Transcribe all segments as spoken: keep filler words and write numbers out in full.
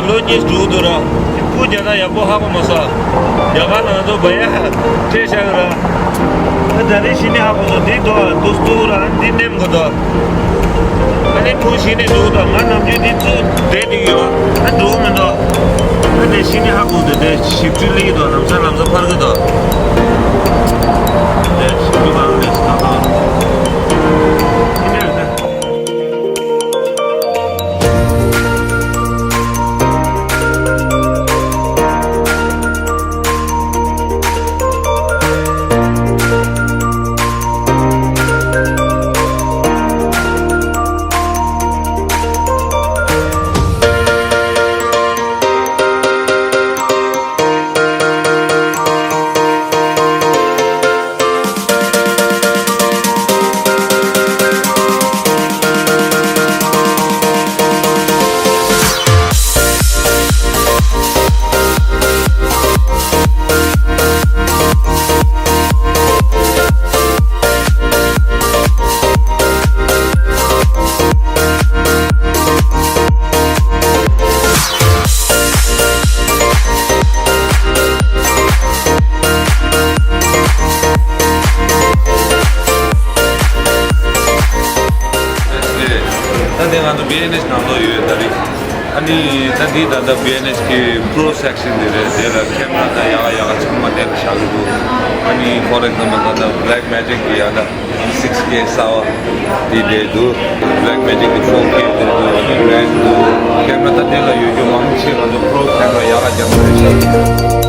ལོ་གཉིས་འགྲོ་འདུག་ར། སྤུ་རྒྱག་ན་ཡག་པོ་ཧ་གོ་མ་སོང་། རྒྱ་གར་ནང་ཚོ་བ་ཡ་སྤྲད་བཞག་ཡོད་ར། ཨ་ད་རེས་ཤི་ནི་ཧ་གོ་སོང་། འདི་དོ་དུས་དུ་ར་འདི་ནེམ་གོ་དོ། ཨ་ནི་ཁོང་ཤི་ནི་འགྲོ་དོ། ང་ནམ་རྒྱུན་འདི་ཚུ་བསྡད་འདུག་ཡོད། ཨ་འགྲོ་མི་འདུག་ཨ་ནི་ཤི་ནི་ཧ་གོ་འདུག་དེ་ཞིབ་འཇུག་ལི་དོ་ལམ་སང་ལམ་སང་ཕར་གི་དོ། དེ་ཞིབ་འཇུག་གང་ལས་སུ་ད་དོ། ད་དེ་ང་ཚོ་བི་ཨེན་ཨེཆ་ནང་ལོགས་ཡོད་ད་རེད། ཨ་ནི་ད་འདི་ད་ལྟ་བི་ཨེན་ཨེཆ་གི་པྲོ་སེག་ཤན་དེ་རེད། དེ་ལ་ཁེ་མ་ར་དང་ཡག་ཡག་ཚང་མ་དེ་ལ་བཞག་གི་འདུག་ཨ་ནི་ཕོར་ཨེག་ཛམ་པལ་ད་ལྟ་བྷི་ལེག་མེ་ཇིག་གི་ཡ་ད་སིགས་ཀེ་གསར་པ་དེ་དེ་འདུག་བྷི་ལེག་མེ་ཇིག་གི་ཕོར་ཀེ་དེ་འདུག་ཨ་ནི་རེད་འདུག་ཁེ་མ་ར་ད་དེ་ལ་ཡོད་རྒྱུ་མང་ཆེ་ང་ཚོ་པྲོ་ཁེ་མ་ར་ཡག་ཡག་རྒྱག་གི་རེད་ཤག་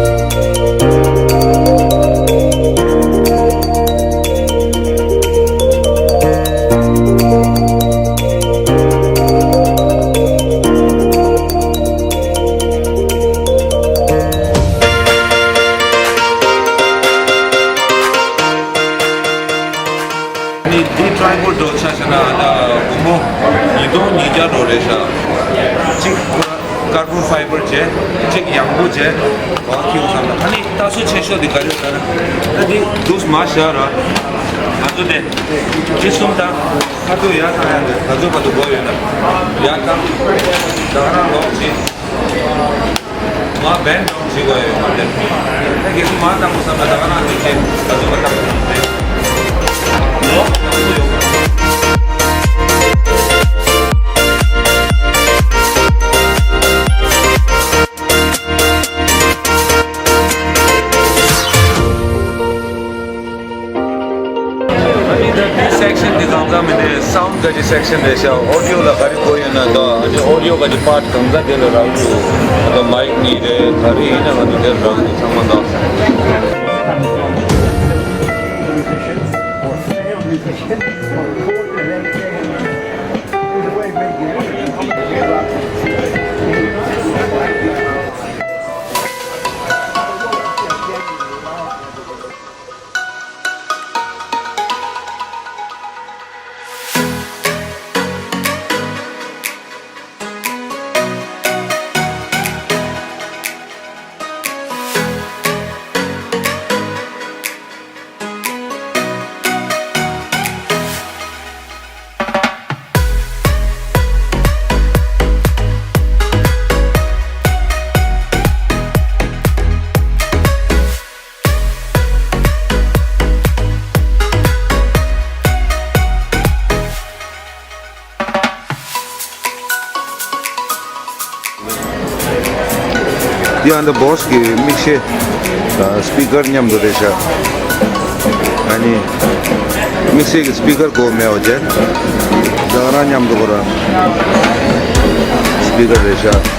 ནི་འདི་ཊའི་པོཌ་འདྲ་ཆ་བཞག་ན་ད་སྒོར་མོ་ཉིས་སྟོང་ཉིས་བརྒྱ་འགྲོ་རེད་ཤག་གཅིག་ཀར་བོན་ཕའི་བར་བྱས། གཅིག་ཡང་པོ་བྱས། ག་ཁྱེར་ཡོང་བསམ་ན། ཨ་ནི་ད་གསོ་ཆེ་ཤོས་འདི་ག་རེ་ཡོད་ལབ་ན། ད་འདི་འདུག་མ་བཞག་ར། ང་ཚོ་དེ་ཁྲི་གསུམ་དང་ཁ་ཐུག་ཡར་བཏང་ཡ་འདི་ང་ཚོ་བར་དུ་སྒོ་ཡོད་ན་ཡར་བཏང་། ད་ག་རང་ལོག་བྱེད། མ་བན་ཌོག་བྱེད་དགོས་ཡོད་མ་རེད། ད་གལ་སྲིད་མ་བཏང་དགོས་བསམ་ན་ད་ག་རང་འདི་བྱེད། ད་ཚོད་པ་བཏང་དགོས་རེད། ལོག་ཡག་པོ་ཡོད་མ་རེད། ཨ་ནི་ད་འདི་སེག་ཤན་འདི་གང་ཚང་མིན་ཏེ་སའུན་ཌི་ག་ཅི་སེག་ཤན་རེད་ཤག་ཨོ་ཌི་ཡོ་ལ་ག་རེ་དགོས་ཡོད་ན་ད། ཨ་ནི་ཨོ་ཌི་ཡོ་ག་ཅི་པཱར་ཊི་གང་ཚང་དེ་ལ་རག་འདུག་ཨ་ད་མའིག་ནི་རེད། ག་རེ་ཡིན་ན་ང་ཚོ་དེ་ལ་རག་འདུག་ཚང་མ་ད། འདི་ཨ་ནི་བོས་ཀྱི་དམིགས་བཤད་དང་སྤི་ཀར་མཉམ་དུ་རེད་ཤག་ཨ་ནི་དམིགས་བཤད་ཀྱི་སྤི་ཀར་གོ་མེད་པ་བྱས། ད་ག་རང་མཉམ་དུ་གོ་ར་སྤི་ཀར་རེད་ཤག་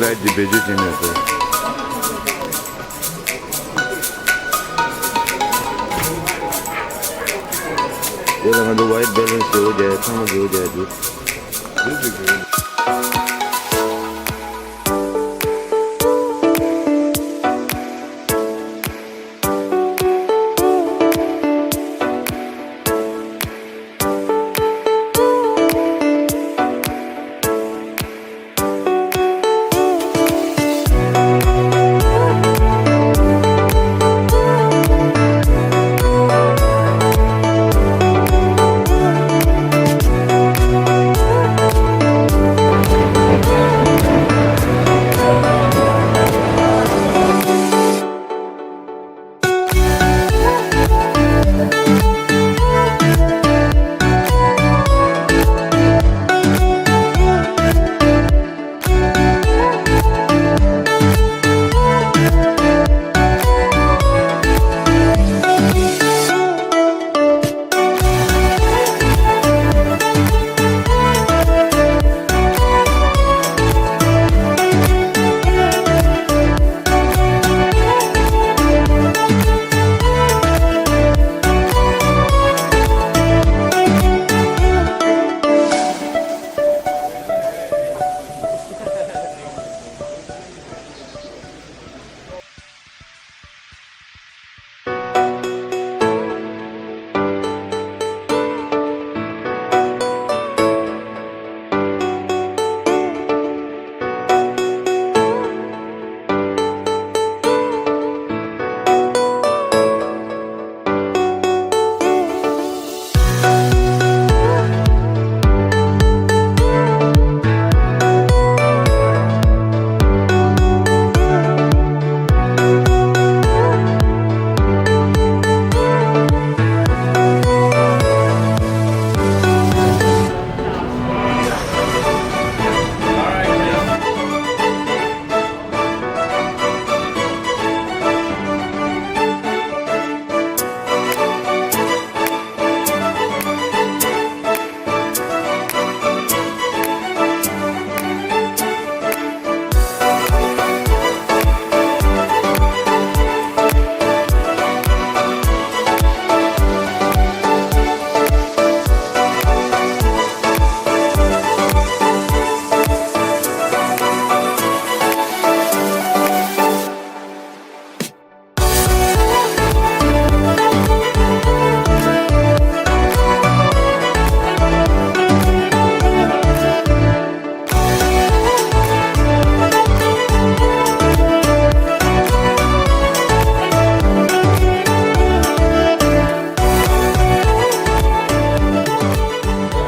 ཀའི་འདི་བེད་སྤྱོད་བྱེད་མེད་པས། དེ་ལ་ང་ཚོ་white balance བྱེད་དགོས་རྒྱ་ཡ་ཚང་མ་བཟོ་རྒྱ་ཡ་འདུག་འདི་ཅིག་དགོས།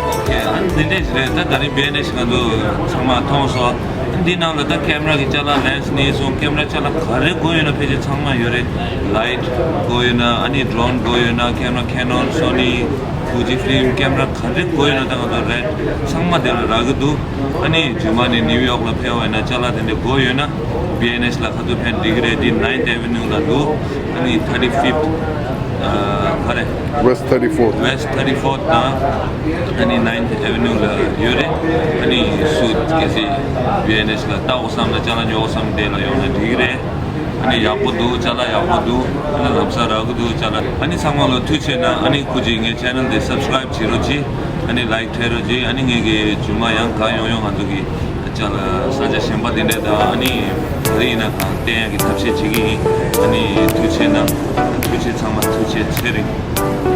ཨོ་ཁེ། ཨ་ནི་འདི་འདྲས་ཞིག་རེད། ད་ད་རིང་བི་ཨེན་ཨེཆ་ང་ཚོ་ཚང་མ་མཐོང་སོང་། ཨ་ནི་འདི་ནང་ལ་ད་ཀེམ་ར་གི་ཅ་ལག་ལེན་སི་ནས་བཟུང་ཀེམ་ར་ཅ་ལག་ག་རེ་དགོས་ཡོད་ན་ཕལ་ཆེར་ཚང་མ་ཡོད་རེད། ལའིཊ་དགོས་ཡོད་ན། ཨ་ནི་ཌོ་རོན་དགོས་ཡོད་ན། ཀེམ་ར་ཁེ་ནོན་སོ་ནི་ཧྥུ་ཇི་ཕི་ལིམ་ཀེམ་ར་ག་རེ་དགོས་ཡོད་ན་ད་ང་ཚོ་རེད་ཚང་མ་དེ་ལ་རག་གི་འདུག་ཨ་ནི་རྗེས་མ་ནས་ནིའུ་ཡོག་ལ་ཕེབས་པ་ཡིན་ན་ཅ་ལག་དེ་འདྲ་དགོས་ཡོད་ན་བི་ཨེན་ཨེཆ་ལ་ཁ་ཐུག་ཕན་འགྲིག་གི་རེད། འདི་ནའིན་ཐི་ཨེ་ཝེ་ནིའུ་ལ་འདུག་ཨ་ནི་ཐར་ཊི་ཕིབ་ཐི་ག་རེ། West thirty-fourth. West thirty-fourth དང་ཨ་ནི་ནའིན་ཐི་ཨེ་ཝེ་ནིའུ་ལ་ཡོད་རེད། ཨ་ནི་སུ་གལ་སྲིད་བི་ཨེན་ཨེཆ་ལ་ལྟ་དགོས་བསམ་ན་ཅ་ལག་ཉོ་དགོས་བསམ་དེ་ལ་ཡོང་ན་འགྲིག་གི་རེད། ཨ་ནི་ཡག་པོ་འདུག་ཅ་ལག་ཡག་པོ་འདུག་ཨ་ནི་ལམ་སང་རག་གི་འདུག་ཅ་ལག་ཨ་ནི་ཚང་མ་ལ་ཐུགས་རྗེ་ཆེ་གནང་། ཨ་ནི་ཁུ་ཅི་ངའི་ཅེ་ནལ་དེ་སབ་སི་ཀ་རའིབ་བྱེད་རོགས་གྱིས། ཨ་ནི་ལའིཀ་སྤྲད་རོགས་གྱིས། ཨ་ནི་ངེད་ཀྱི་རྗེས་མ་ཡང་གང་ཡོང་ཡོང་ང་ཚོ་གི་ཅ་ལག་ས་ཆ་གཞན་པ་དེ་འདྲས་དང་ཨ་ནི་ག་རེ་ཡིན་ན་གང་བསྟན་ཡག་གི་ཐབས་ཤེས་བྱེད་ཀྱི་ཡིན། ཨ་ནི་ཐུགས་རྗེ་ཆེ་གནང་། ཐུགས་རྗེ་ཚང་མ་ཐུགས་རྗེ་ཚེ་རིང་།